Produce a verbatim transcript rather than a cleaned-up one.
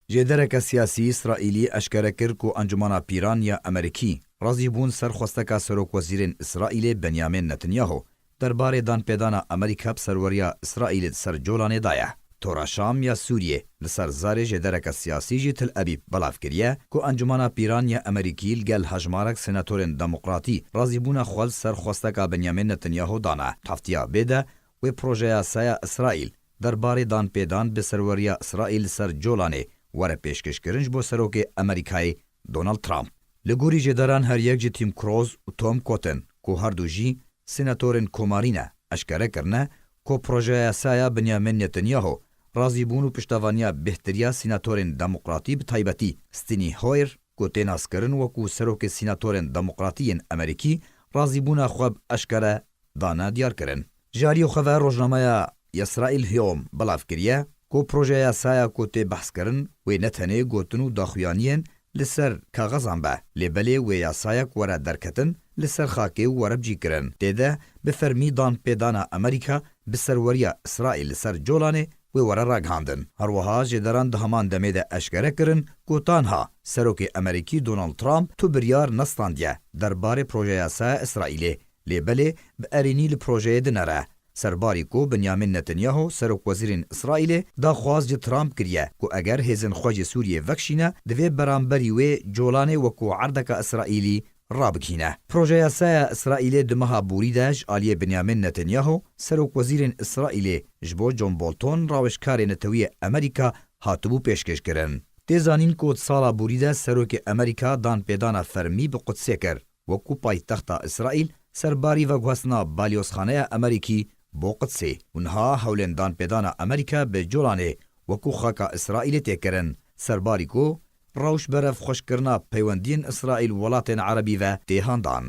Jêdereke siyasî Îsraîlî eşkere kir ku Encûmena Pîran ya Amerîkî razîbûn ser xwesteka Serokwezîrên Îsraîlê Benyamin Netanyahu derbarê danpêdana Amerîka bi serweriya Îsraîlê di ser Colanê daye. Tora Şam ya Sûriyê li ser zarê jêdereke siyasî jî Til Ebîb belav kiriye ku Encûmena Pîran ya Amerîkî li gel hejmarek senatorên demokratî razîbûna xwe li ser xwesteka Benyamin Netanyahu dane. Heftiya bê de wê projeyasaya Îsraîl derbarê danpêdan bi serweriya Îsraîl li ser Colanê were pêşkêşkirin ji bo Serokê Amerîkayê Donald Trump. Li gorî jêderan her yek ji Tim Cross û Tom Cotton ku her du jî senatorên komarî ne, eşkere kirine ku projeyasaya Benyamin Netanyahu razîbûn û piştevaniya bêhtiriya senatorên demokratî bi taybetî Steny Hoyer ku tê naskirin wekû serokê senatorên demokratî yên Amerîkî razîbûna xwe bi eşkere dane diyar kirin. Ji aliyê xwe ve rojnameya Yisrael Hayom belav kiriye ku projeyasaya ku tê behskirin wê ne tenê gotin û daxuyaniyên li ser kaxezan be, lê belê wê yasayek were derketin li ser xakê û were bicîkirin. Tê de bi fermî danpêdana Amerîka bi serweriya Îsraîl li ser Colanê wê were ragihandin. Her wiha jêderan di heman demê de eşkere kirin ku tanha Serokê Amerîkî Donald Trump tu biryar nestandiye derbarê projeyasaya Îsraîlê, lê belê bi erênî li projeyê dinere. Serbarî ku Benyamin Netanyahu, serokwezîrên Îsraîlê, daxwaz ji Trump kiriye ku eger hêzên xwe ji Sûriyê vekişîne, divê beramberî wê Colanê wekû erdeke Îsraîlî rabigihîne. Projeyasaya Îsraîlê di meha borî de ji aliyê Benyamin Netanyahu, serokwezîrên Îsraîlê, ji bo John Bolton, rawêjkarê netewî yê Amerîka, hatibû pêşkêşkirin. Tê zanîn ku di sala borî de serokê Amerîka danpêdana fermî bi Qudsê kir, wekû paytexta Îsraîl, serbarî veguhestina balyozxaneya Amerîkî bo Qudsê. Û niha hewlên danpêdana Amerîka bi Colanê wekû xaka Îsraîlê tê kirin, serbarî ku rewş berevxweşkirina peywendiyên Îsraîl û welatên Erebî ve tê handan.